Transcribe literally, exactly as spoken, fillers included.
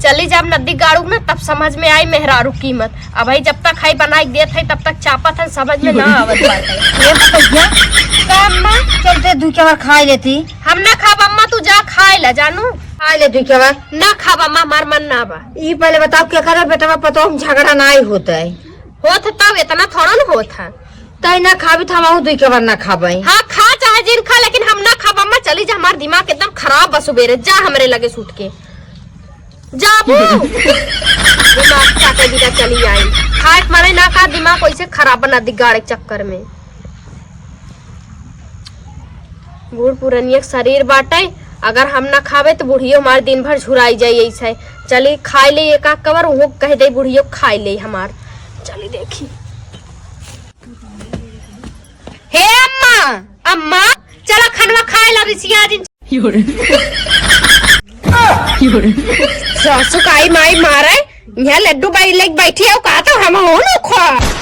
चली जब नदी गाड़ू ना, तब समझ में आई मेहरारू कीमत। अबही जब तक हई बनाई देत हई, तब तक चापत हन, समझ में ना आवत बाटे। ए भैया, का अम्मा, चलते दुइ कवर खाई लेती। हम ना खाब अम्मा, तू जा खाए ला जानू। खाई ले दुइ कवर। ना खाब अम्मा, हमार मन ना बा। ई पहले बताओ, केकरे बेटवा पतोह में झगड़ा नाई होत है? होत तब इतना थोड़ा न होत है। तई ना खाबी त हमहू दुइ कवर ना खाबई। हाँ, खा चाहे जिन खा, लेकिन हम ना खाब अम्मा। चली जा, हमार दिमाग एकदम खराब बा सुबेरे। जा हमरे लगे सूट के। जाबू। दिमाग चाटे बिना चली आई। खाए के मारे ना का दिमाग वैसे खराब बना दी गाड़े के चक्कर में। बूढ़ पुरनिया के शरीर बाटे, अगर हम ना खाबे त बुढ़ियो हमार दिन भर झुराई जाई ऐसे। चली खाई ले एक आध कवर, उहो कह दे बुढ़ियो खाई ले हमार। चली देखी। हे अम्मा, अम्मा, चला खनवा खाए ला रिसिया दिन। सासू काई माई मारे, यहाँ लड्डू बाई लेके बैठी है, का तो हम हो न खा।